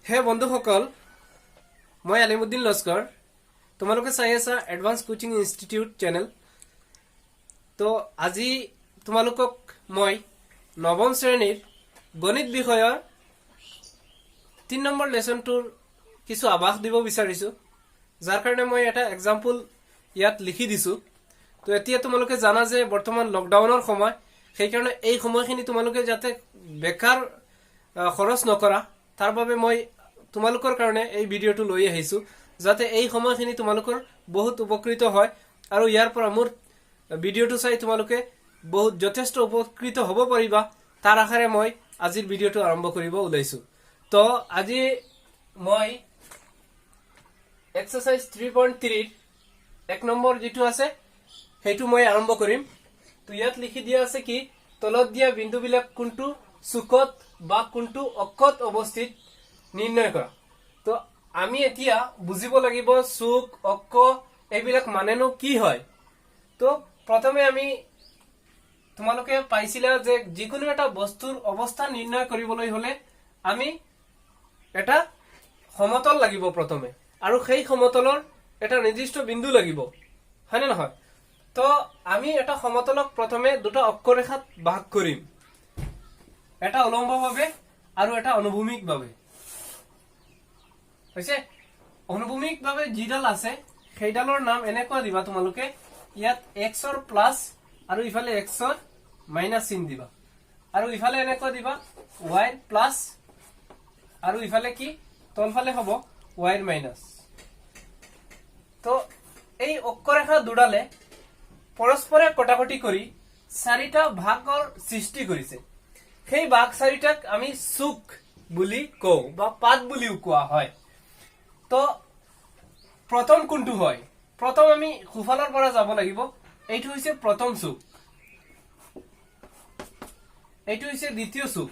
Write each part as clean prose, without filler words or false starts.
হে বন্ধুসকল, মই আলিমুদ্দিন লস্কৰ। তোমালোকে চাই আছা এডভান্স কোচিং ইনষ্টিটিউট চেনেল। তো আজি তোমালোকক মই নৱম শ্ৰেণীৰ গণিত বিষয়ৰ 3 নম্বৰ লেচনটোৰ কিছু আভাস দিব বিচাৰিছোঁ, যাৰ কাৰণে মই এটা এক্সাম্পল ইয়াত লিখি দিছোঁ। তো এতিয়া তোমালোকে জানা যে বৰ্তমান লকডাউনৰ সময়। সেইকাৰণে এই সময়খিনি তোমালোকে যাতে বেকাৰ খৰচ নকৰা, তাৰ বাবে মই তোমালোকৰ কাৰণে এই ভিডিঅ'টো লৈ আহিছোঁ, যাতে এই সময়খিনি তোমালোকৰ বহুত উপকৃত হয় আৰু ইয়াৰ পৰা মোৰ ভিডিঅ'টো চাই তোমালোকে বহুত যথেষ্ট উপকৃত হ'ব পাৰিবা। তাৰ আশাৰে মই আজিৰ ভিডিঅ'টো আৰম্ভ কৰিব ওলাইছোঁ। তো আজি মই এক্সাৰচাইজ 3.3ৰ 1 নম্বৰ যিটো আছে, সেইটো মই আৰম্ভ কৰিম। তো ইয়াত লিখি দিয়া আছে কি, তলত দিয়া বিন্দুবিলাক কোনটো চুকত বা কোনটো অক্ষত অৱস্থিত নিৰ্ণয় কৰা। তো আমি এতিয়া বুজিব লাগিব চুক, অক্ষ এইবিলাক মানেনো কি হয়। তো প্ৰথমে আমি তোমালোকে পাইছিলা যে যিকোনো এটা বস্তুৰ অৱস্থান নিৰ্ণয় কৰিবলৈ হলে আমি এটা সমতল লাগিব প্ৰথমে আৰু সেই সমতলৰ এটা নিৰ্দিষ্ট বিন্দু লাগিব, হয়নে নহয়? তো আমি এটা সমতলক প্ৰথমে দুটা অক্ষৰেখাত ভাগ কৰিম, এটা উলম্বভাৱে আৰু এটা অনুভূমিকভাৱে। হৈছে? অনুভূমিকভাৱে যিডাল আছে, সেইডালৰ নাম এনেকুৱা দিবা তোমালোকে। ইয়াত এক্সৰ প্লাছ আৰু ইফালে এক্সৰ মাইনাছ চিন দিবা আৰু ইফালে এনেকুৱা দিবা ৱাইৰ প্লাছ আৰু ইফালে কি, তলফালে হ'ব ৱাইৰ মাইনাছ। তো এই অক্ষৰেখা দুডালে পৰস্পৰে কটাকটি কৰি চাৰিটা ভাগৰ সৃষ্টি কৰিছে। সেই ভাগ চাৰিটাক আমি চুক বুলি কওঁ বা পাত বুলিও কোৱা হয়। তো প্ৰথম কোনটো হয়? প্ৰথম আমি সোঁফালৰ পৰা যাব লাগিব। এইটো হৈছে প্ৰথম চুক, এইটো হৈছে দ্বিতীয় চুক,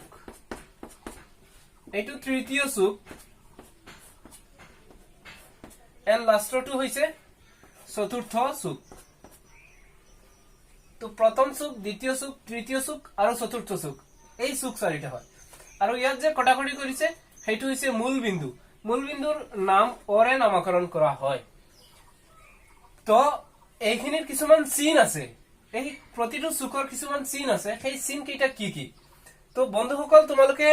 এইটো তৃতীয় চুক এণ্ড লাষ্টৰটো হৈছে চতুৰ্থ চুক। তো প্ৰথম চুক, দ্বিতীয় চুক, তৃতীয় চুক আৰু চতুৰ্থ চুক, এই চুক চাৰিটা হয়। আৰু ইয়াত যে কটাকটি কৰিছে, সেইটো হৈছে মূল বিন্দু। মূল বিন্দুৰ নাম অৰে নামাকৰণ কৰা হয়। তো এইখিনিৰ কিছুমান চিন আছে, এই প্ৰতিটো চুকৰ কিছুমান চিন আছে। সেই চিন কেইটা কি কি? তো বন্ধুসকল, তোমালোকে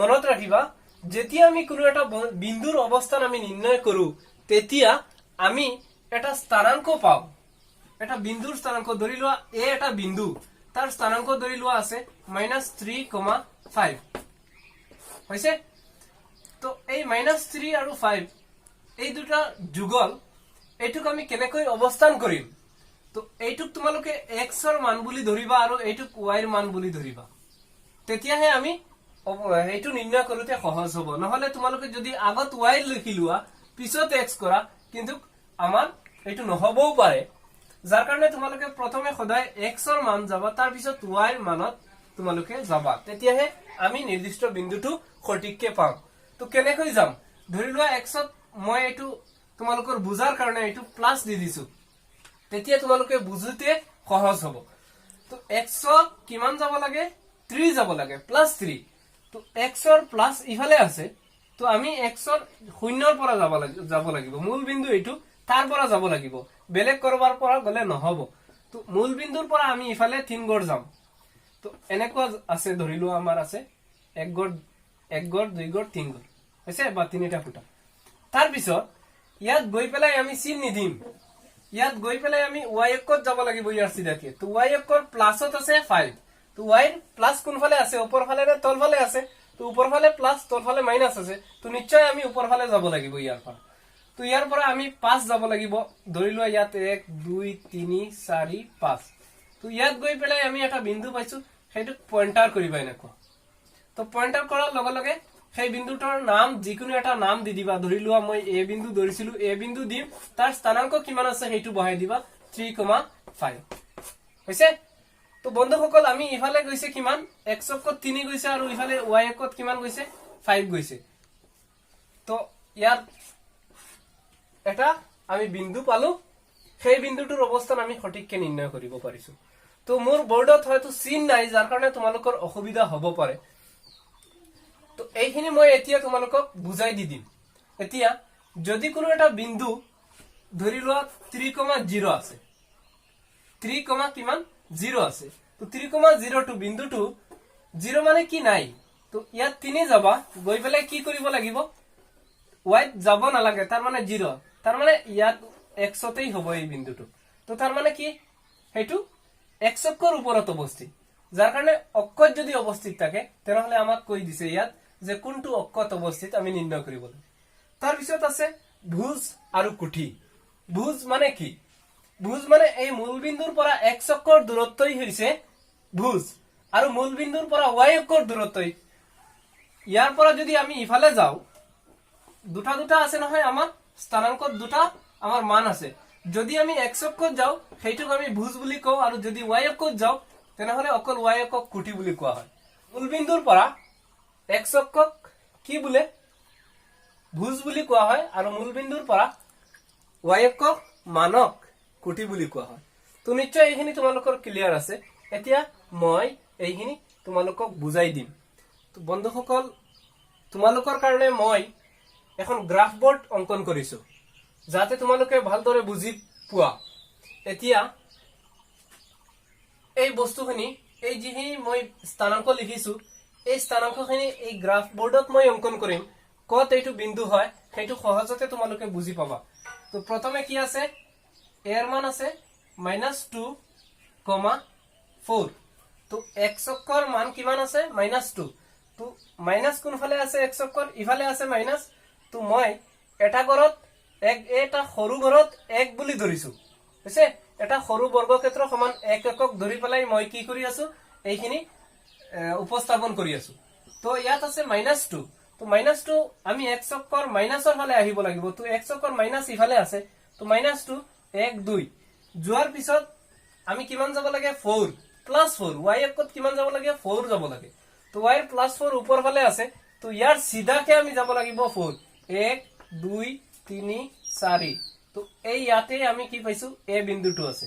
মনত ৰাখিবা, যেতিয়া আমি কোনো এটা বিন্দুৰ অৱস্থান আমি নিৰ্ণয় কৰো, তেতিয়া আমি এটা স্থানাংক পাওঁ, এটা বিন্দুৰ স্থানাংক। ধৰি লোৱা এ এটা বিন্দু, তাৰ স্থানাংক ধৰি লোৱা আছে -3,5 হৈছে। তো এই -3 আৰু 5, এই দুটা যুগল, এইটোক আমি কেনেকৈ অৱস্থান কৰিম? তো এইটোক তোমালোকে এক্স ৰ মান বুলি ধৰিবা আৰু এইটোক ৱাই ৰ মান বুলি ধৰিবা। তেতিয়াহে আমি সেইটো নিৰ্ণয় কৰোঁতে সহজ হ'ব। নহলে তোমালোকে যদি আগত ৱাই লিখি লোৱা, পিছত এক্স কৰা, কিন্তু আমাৰ এইটো নহবও পাৰে। যাৰ কাৰণে তোমালোকে প্ৰথমে সদায় এক্স ৰ মান যাবা, তাৰপিছত ৱাই ৰ মানত তোমালোকে যাবা। তেতিয়াহে আমি নিৰ্দিষ্ট বিন্দুটো সঠিককে পাম। তো কেনেকৈ যাম? ধৰি লোৱা এক্সত মই এইটো তোমালোকৰ বুজাৰ কাৰণে এইটো প্লাছ দি দিছো, তেতিয়া তোমালোকে বুজোতে সহজ হ'ব। তো এক্সত কিমান যাব লাগে? 3 যাব লাগে, প্লাছ 3। তো এক্সৰ প্লাছ ইফালে আছে। তো আমি এক্সৰ শূন্যৰ পৰা যাব লাগিব। মূল বিন্দু এইটো, তাৰ পৰা যাব লাগিব, বেলেগ কৰবাৰ পৰা গ'লে নহ'ব। তো মূল বিন্দুৰ পৰা আমি ইফালে 3 গড় যাম। তো এনেকুৱা আছে, ধৰি লোৱা আমাৰ আছে এক গড়, এক গড়, দুই গড়, তিন গড় হৈছে বা তিনিটা খুঁটা। তাৰপিছত ইয়াত গৈ পেলাই আমি চিন নিদিম। ইয়াত গৈ পেলাই আমি ৱাই অক্ষত যাব লাগিব ইয়াৰ চিধাকে। তো ৱাই অক্ষৰ প্লাছত আছে 5। তো ৱাইৰ প্লাছ কোনফালে আছে? ওপৰ ফালে নে তলফালে আছে? তো ওপৰ ফালে প্লাছ, তলফালে মাইনাছ আছে। তো নিশ্চয় আমি ওপৰ ফালে যাব লাগিব ইয়াৰ পৰা। তো ইয়াৰ পৰা আমি 5 যাব লাগিব। ধৰি লোৱা ইয়াত এক, দুই, তিনি, চাৰি, পাঁচ। তো ইয়াত গৈ পেলাই আমি এটা বিন্দু পাইছো, সেইটোক পইণ্টাৰ কৰিবা এনেকুৱা। তো পইণ্টাৰ কৰাৰ লগে লগে সেই বিন্দুটোৰ নাম, যিকোনো এটা নাম দি দিবা। ধৰি লোৱা মই এ বিন্দু ধৰিছিলো, এ বিন্দু দিম। তাৰ স্থানাংক কিমান আছে সেইটো বহাই দিবা, 3,5 হৈছে। তো বন্ধুসকল, আমি ইফালে গৈছে কিমান? এক্স অক্ষত 3 গৈছে আৰু ইফালে ৱাই অক্ষত কিমান গৈছে? 5 গৈছে। তো ইয়াত এটা আমি বিন্দু পালো, সেই বিন্দুটোৰ অৱস্থান আমি সঠিককে নিৰ্ণয় কৰিব পাৰিছো। তো মোৰ বৰ্ডত হয়তো চিন নাই, যাৰ কাৰণে তোমালোকৰ অসুবিধা হ'ব পাৰে। তো এইখিনি মই এতিয়া তোমালোকক বুজাই দি দিম। এতিয়া যদি কোনো এটা বিন্দু ধৰি লোৱা 3,0 আছে, থ্ৰী কমা কিমান জিৰ' আছে, তো 3,0টো বিন্দুটো জিৰ' মানে কি নাই। তো ইয়াত তিনি যাবা, গৈ পেলাই কি কৰিব লাগিব? ৱাইত যাব নালাগে, তাৰ মানে জিৰ', তাৰ মানে ইয়াত এক্সতেই হ'ব এই বিন্দুটো। তো তাৰ মানে কি, সেইটো এক্স অক্ষৰ ওপৰত অৱস্থিত, যাৰ কাৰণে অক্ষত যদি অৱস্থিত থাকে, তেনেহ'লে আমাক কৈ দিছে ইয়াত যে কোনটো অক্ষত অৱস্থিত আমি নিৰ্ণয় কৰিব লাগে। তাৰপিছত আছে ভুজ আৰু কুঠি। ভুজ মানে কি? ভুজ মানে এই মূলবিন্দুৰ পৰা এক্স অক্ষৰ দূৰত্বই হৈছে ভুজ আৰু মূলবিন্দুৰ পৰা ৱাই অক্ষৰ দূৰত্বই। ইয়াৰ পৰা যদি আমি ইফালে যাওঁ, দুটা দুটা আছে নহয় আমাৰ স্থানাংকত, দুটা আমাৰ মান আছে। যদি আমি এক্স অক্ষত যাওঁ, সেইটোক আমি ভুজ বুলি কওঁ আৰু যদি ৱাই অক্ষত যাওঁ, তেনেহলে অকল ৱাই অক্ষক কুঠি বুলি কোৱা হয়। মূলবিন্দুৰ পৰা এক্স অক্ষক কি বোলে? ভুজ বুলি কোৱা হয় আৰু মূলবিন্দুৰ পৰা ৱাই অক্ষক মানক কুঠি বুলি কোৱা হয়। তো নিশ্চয় এইখিনি তোমালোকৰ ক্লিয়াৰ আছে। এতিয়া মই এইখিনি তোমালোকক বুজাই দিম। তো বন্ধুসকল, তোমালোকৰ কাৰণে মই এখন গ্ৰাফ বৰ্ড অংকন কৰিছো, যাতে তোমালোকে ভালদৰে বুজি পোৱা। এতিয়া এই বস্তুখিনি, এই যিখিনি মই স্থানাংক লিখিছো, এই স্থানাংকখিনি এই গ্ৰাফ বৰ্ডত মই অংকন কৰিম। ক'ত এইটো বিন্দু হয়, সেইটো সহজতে তোমালোকে বুজি পাবা। তো প্ৰথমে কি আছে? এৰ মান আছে -2,4। তো এক্স অক্ষৰ মান কিমান আছে? -2। তো মাইনাছ কোনফালে আছে? এক্স অক্ষৰ ইফালে আছে মাইনাছ। তো মই এটা ঘৰত এক, এটা সৰু ঘৰত এক বুলি ধৰিছো হৈছে। এটা সৰু বৰ্গক্ষেত্ৰ সমান এক একক ধৰি পেলাই মই কি কৰি আছো, এইখিনি উপস্থাপন কৰি আছো। তো ইয়াত আছে -2। তো -2, আমি এক্স অক্ষৰ মাইনাছৰ ফালে আহিব লাগিব। তো এক্স অক্ষৰ মাইনাছ ইফালে আছে। তো -2, এক, দুই যোৱাৰ পিছত আমি কিমান যাব লাগে? Four, plus four. ৱাই অক্ষত কিমান যাব লাগে? ফ'ৰ যাব লাগে। তো ৱাইৰ প্লাছ ফ'ৰ ওপৰ ফালে আছে। তো ইয়াৰ চিধাকে আমি যাব লাগিব ফ'ৰ, এক, দুই, তিনি, চাৰি। তো এই ইয়াতে আমি কি পাইছো? এ বিন্দুটো আছে।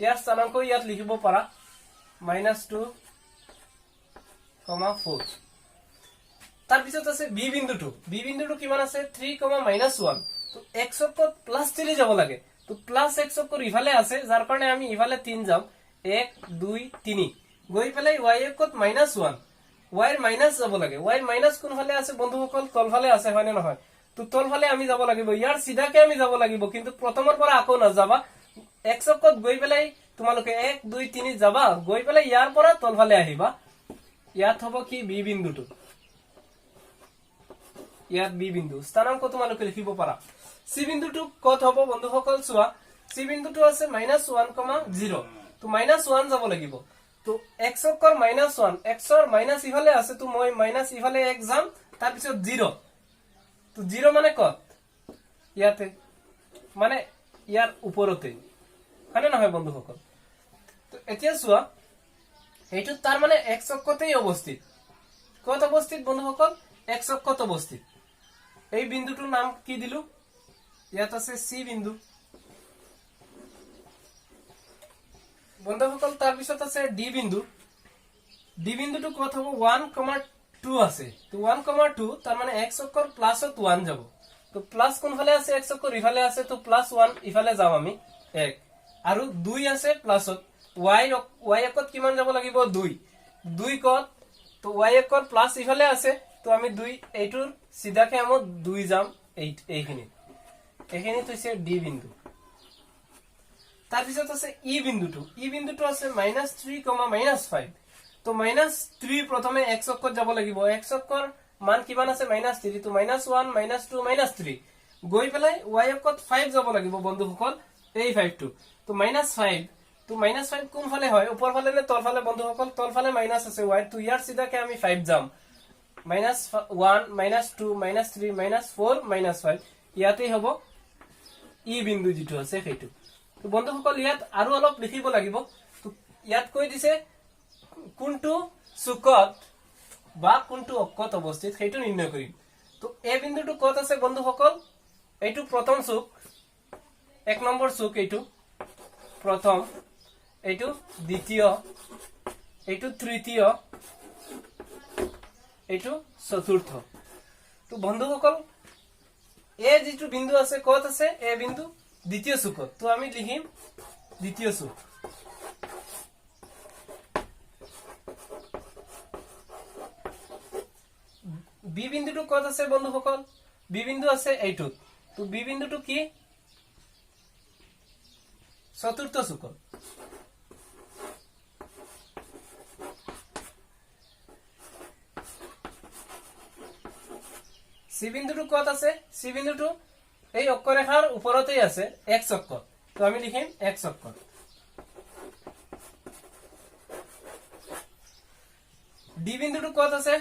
ইয়াৰ স্থানাংক ইয়াত লিখিব পাৰা -2,4। তাৰপিছত আছে বি বিন্দুটো। বি বিন্দুটো কিমান আছে? 3,-1। তো এক্স অক্ষত প্লাছ থ্ৰী যাব লাগে। তো প্লাছ এক্স অক্ষৰ ইফালে আছে, যাৰ কাৰণে আমি ইফালে তিন যাম। এক, দুই, তিনি গৈ পেলাই ৱাই অক্ষত -1, ৱাইৰ মাইনাছ যাব লাগে। ৱাইৰ মাইনাছ কোনফালে আছে বন্ধুসকল? তলফালে আছে, হয়নে নহয়? তো তলফালে আমি যাব লাগিব। ইয়াৰ চিধাকে আমি যাব লাগিব, কিন্তু প্ৰথমৰ পৰা আকৌ নাযাবা। এক্স অক্ষত গৈ পেলাই তোমালোকে এক, দুই, তিনি যাবা, গৈ পেলাই ইয়াৰ পৰা তলফালে আহিবা। ইয়াত হ'ব কি? বি বিন্দুটো। ইয়াত বি বিন্দু স্থানাংক তোমালোকে লিখিব পাৰা। চি বিন্দুটো ক'ত হ'ব বন্ধুসকল? চোৱা, চি বিন্দুটো আছে -1,0। তো -1 যাব লাগিব। তো এক্স অক্ষৰ -1, এক্সৰ মাইনাছ ইফালে আছে। তো মই মাইনাছ ইফালে এক যাম, তাৰপিছত জিৰ'। তো জিৰ' মানে ক'ত? ইয়াতে, মানে ইয়াৰ ওপৰতে, হয়নে নহয় বন্ধুসকল? তো এতিয়া চোৱা, এইটো তাৰ মানে এক্স অক্ষতেই অৱস্থিত। ক'ত অৱস্থিত বন্ধুসকল? এক্স অক্ষত অৱস্থিত। এই বিন্দুটোৰ নাম কি দিলো? ইয়াত আছে চি বিন্দু। বন্ধুসকল, তাৰপিছত আছে ডি বিন্দু। ডি বিন্দুটো ক'ত হ'ব? 1,2 আছে। তো 1,2, তাৰ মানে এক্স অক্ষৰ প্লাছত ওৱান যাব। তো প্লাছ কোনফালে আছে? এক্স অক্ষৰ ইফালে আছে। তো প্লাছ ওৱান ইফালে যাম আমি, এক আৰু দুই আছে প্লাছত। ৱাই ৱাই অক্ষত কিমান যাব লাগিব? দুই। দুই ক'ত? তো ৱাই অক্ষৰ প্লাছ ইফালে আছে। তো আমি দুই, এইটোৰ চিধাকে আমি দুই যাম এইখিনিত। এইখিনিত হৈছে ডি বিন্দু। তাৰপিছত আছে ই বিন্দুটো। ই বিন্দুটো আছে -3,-5। তো -3, প্ৰথমে এক্স অক্ষত যাব লাগিব। এক্স অক্ষৰ মান কিমান আছে? -3। তো -1, -2, -3 গৈ পেলাই ৱাই অক্ষত ফাইভ যাব লাগিব বন্ধুসকল, এই ফাইভটো। তো -5। তো -5 কোনফালে হয়? ওপৰ ফালে নে তলফালে বন্ধুসকল? তলফালে মাইনাছ আছে ৱাই। তো ইয়াৰ চিধাকে আমি ফাইভ যাম। -1, -2, -3, -4, -5, ইয়াতেই হ'ব ই বিন্দু যিটো আছে সেইটো। তো বন্ধুসকল, ইয়াত আৰু অলপ লিখিব লাগিব। তো ইয়াত কৈ দিছে কোনটো চুকত বা কোনটো অক্ষত অৱস্থিত সেইটো নিৰ্ণয় কৰিম। তো এ বিন্দুটো ক'ত আছে বন্ধুসকল? এইটো প্ৰথম চুক, এক নম্বৰ চুক এইটো প্ৰথম, এইটো দ্বিতীয়, এইটো তৃতীয়। এইটো তৃতীয়, এইটো চতুৰ্থ। তো বন্ধুসকল, এ যিটো বিন্দু আছে, ক'ত আছে? এ বিন্দু দ্বিতীয় চুকত। তো আমি লিখিম দ্বিতীয় চুক। বি বিন্দুটো ক'ত আছে বন্ধুসকল? বি বিন্দু আছে এইটোত। তো বি বিন্দুটো কি? চতুৰ্থ চুকত। চি বিন্দুটো ক'ত আছে? চি বিন্দুটো এই অক্ষৰেখাৰ ওপৰতেই আছে, এক্স অক্ষত। তো আমি লিখিম এক্স অক্ষত। ডি বিন্দুটো ক'ত আছে?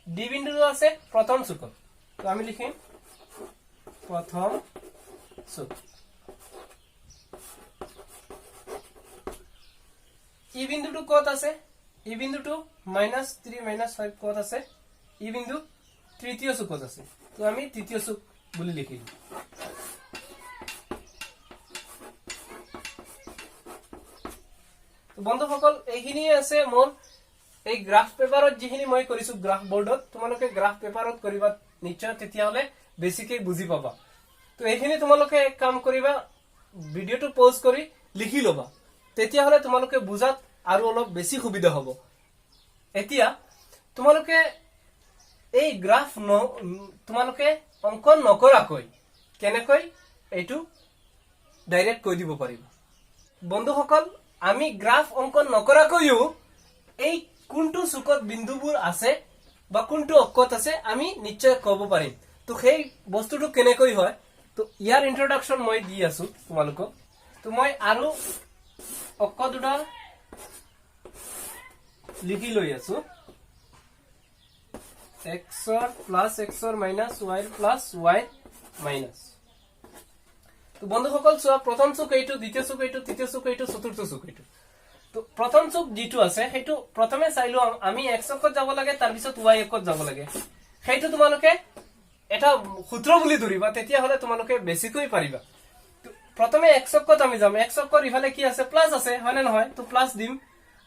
ডি বিন্দুটো আছে প্ৰথম চুকত। তো আমি লিখিম প্ৰথম চুক। ই বিন্দুটো ক'ত আছে? ই বিন্দুটো -3 -5 ক'ত আছে? ই বিন্দু তৃতীয় চুকত আছে। তো আমি তৃতীয় চুক বুলি লিখিম। বন্ধুসকল, এইখিনিয়ে আছে মোৰ এই গ্ৰাফ পেপাৰত যিখিনি মই কৰিছো গ্ৰাফ বৰ্ডত। তোমালোকে গ্ৰাফ পেপাৰত কৰিবা নিশ্চয়, তেতিয়াহ'লে বেছিকে বুজি পাবা। তো এইখিনি তোমালোকে এক কাম কৰিবা, ভিডিঅ'টো পজ কৰি লিখি ল'বা, তেতিয়াহ'লে তোমালোকে বুজাত আৰু অলপ বেছি সুবিধা হ'ব। এতিয়া তোমালোকে এই গ্ৰাফ ন তোমালোকে অংকন নকৰাকৈ কেনেকৈ এইটো ডাইৰেক্ট কৈ দিব পাৰিবা? বন্ধুসকল, আমি গ্ৰাফ অংকন নকৰাকৈও এই কোনটো চুকত বিন্দুবোৰ আছে বা কোনটো অক্ষত আছে আমি নিশ্চয় ক'ব পাৰিম। তো সেই বস্তুটো কেনেকৈ হয়, তো ইয়াৰ ইন্ট্ৰডাকশ্যন মই দি আছো তোমালোকক। তো মই আৰু অক্ষ দুটা লিখি লৈ আছো, এক্সৰ প্লাছ, এক্সৰ মাইনাছ, ৱাইৰ প্লাছ, ৱাইৰ মাইনাছ। তো বন্ধুসকল চোৱা, প্ৰথম চুক এইটো, দ্বিতীয় চুক এইটো, তৃতীয় চুক এইটো, চতুৰ্থ চুক এইটো। তো প্ৰথম চুক যিটো আছে, সেইটো প্ৰথমে চাই লোৱা, আমি এক্স অক্ষত যাব লাগে, তাৰপিছত ৱাই অক্ষত যাব লাগে। সেইটো তোমালোকে এটা সূত্ৰ বুলি ধৰিবা, তেতিয়াহ'লে তোমালোকে বেছিকৈ পাৰিবা। তো প্ৰথমে এক্স অক্ষত আমি যাম। এক্স অক্ষৰ ইফালে কি আছে? প্লাছ আছে, হয়নে নহয়? তো প্লাছ দিম।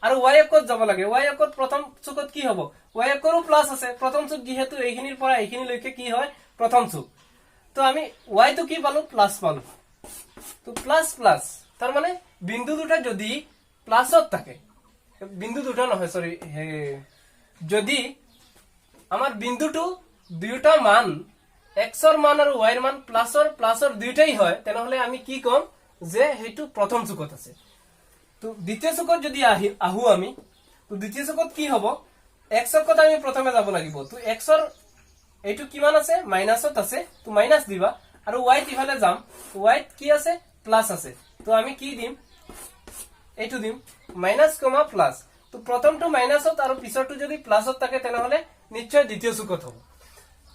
আৰু ৱাই অক্ষত যাব লাগে। ৱাই অক্ষত প্ৰথম চুকত কি হ'ব? ৱাই অক্ষৰো প্লাছ আছে। প্ৰথম চুক যিহেতু এইখিনিৰ পৰা এইখিনিলৈকে কি হয়? প্ৰথম চুক। তো আমি ৱাইটো কি পালো? প্লাছ পালো। তো প্লাছ প্লাছ, তাৰমানে বিন্দু দুটা যদি প্লাছত থাকে, বিন্দু দুটা নহয়, চৰি, যদি আমাৰ বিন্দুটো দুয়োটা মান, এক্সৰ মান আৰু ৱাইৰ মান প্লাছৰ প্লাছৰ দুয়োটাই হয়, তেনেহ'লে আমি কি ক'ম যে সেইটো প্ৰথম চুকত আছে। তো দ্বিতীয় চুকত যদি আহো আমি, তো দ্বিতীয় চুকত কি হ'ব? এক্স অক্ষত আমি প্ৰথমে যাব লাগিব। তো এক্সৰ এইটো কিমান আছে? মাইনাছত আছে, তো মাইনাছ দিবা। আৰু ৱাইত ইফালে যাম, ৱাইত কি আছে? প্লাছ আছে। তো আমি কি দিম? এইটো দিম, মাইনাছ কমা প্লাছ। তো প্ৰথমটো মাইনাছত আৰু পিছৰটো যদি প্লাছত থাকে, তেনেহ'লে নিশ্চয় দ্বিতীয় চুকত হ'ব।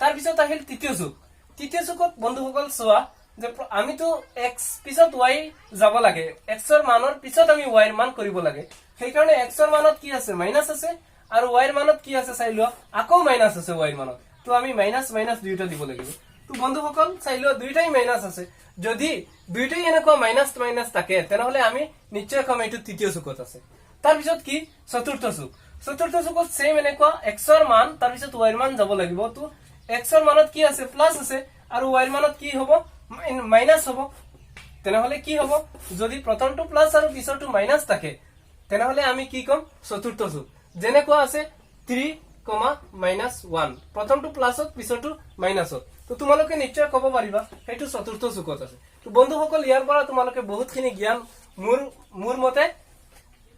তাৰপিছত আহিল তৃতীয় চুক। তৃতীয় চুকত বন্ধুসকল চোৱা যে আমিতো এক্স পিছত ৱাই যাব লাগে, এক্সৰ মানৰ পিছত আমি ৱাইৰ মান কৰিব লাগে। সেইকাৰণে এক্সৰ মানত কি আছে? মাইনাছ আছে। আৰু ৱাইৰ মানত কি আছে চাই লোৱা, আকৌ মাইনাছ আছে ৱাইৰ মানত। তো আমি মাইনাছ মাইনাছ দুয়োটা দিব লাগিব। তো বন্ধুসকল চাই লোৱা, দুয়োটাই মাইনাছ আছে। যদি দুয়োটাই এনেকুৱা মাইনাছ মাইনাছ থাকে, তেনেহ'লে আমি নিশ্চয় ক'ম এইটো তৃতীয় চুকত আছে। তাৰপিছত কি? চতুৰ্থ চুক। চতুৰ্থ চুকত ছেম এনেকুৱা এক্সৰ মান, তাৰপিছত ৱাইৰ মান যাব লাগিব। তো এক্সৰ মানত কি আছে? প্লাছ আছে। আৰু ৱাইৰ মানত কি হ'ব? মাইনাছ হ'ব। তেনেহ'লে কি হ'ব? যদি প্ৰথমটো প্লাছ আৰু পিছৰটো মাইনাছ থাকে, তেনেহ'লে আমি কি ক'ম? চতুৰ্থ চুক। যেনেকুৱা আছে 3 কমা -1, প্ৰথমটো প্লাছত, পিছৰটো মাইনাছত। তো তোমালোকে নিশ্চয় ক'ব পাৰিবা সেইটো চতুৰ্থ চুকত আছে। তো বন্ধুসকল, ইয়াৰ পৰা তোমালোকে বহুতখিনি জ্ঞান মোৰ মতে,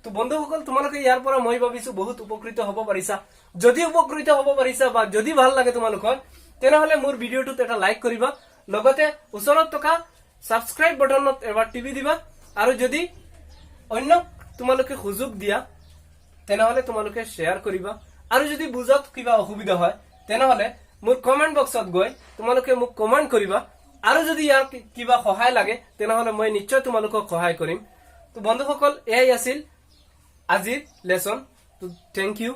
তো বন্ধুসকল, তোমালোকে ইয়াৰ পৰা মই ভাবিছো বহুত উপকৃত হ'ব পাৰিছা। যদি উপকৃত হ'ব পাৰিছা বা যদি ভাল লাগে তোমালোকৰ, তেনেহ'লে মোৰ ভিডিঅ'টোত এটা লাইক কৰিবা, লগতে ওচৰত থকা ছাবস্ক্ৰাইব বটনত এবাৰ টিপি দিবা। আৰু যদি অন্য তোমালোকে সুযোগ দিয়া, তেনেহ'লে তোমালোকে শ্বেয়াৰ কৰিবা। আৰু যদি বুজাত কিবা অসুবিধা হয়, তেনেহ'লে মোৰ কমেণ্ট বক্সত গৈ তোমালোকে মোক কমেণ্ট কৰিবা। আৰু যদি ইয়াৰ কিবা সহায় লাগে, তেনেহ'লে মই নিশ্চয় তোমালোকক সহায় কৰিম। তো বন্ধুসকল, এয়াই আছিল আজিৰ লেচন। তো thank U.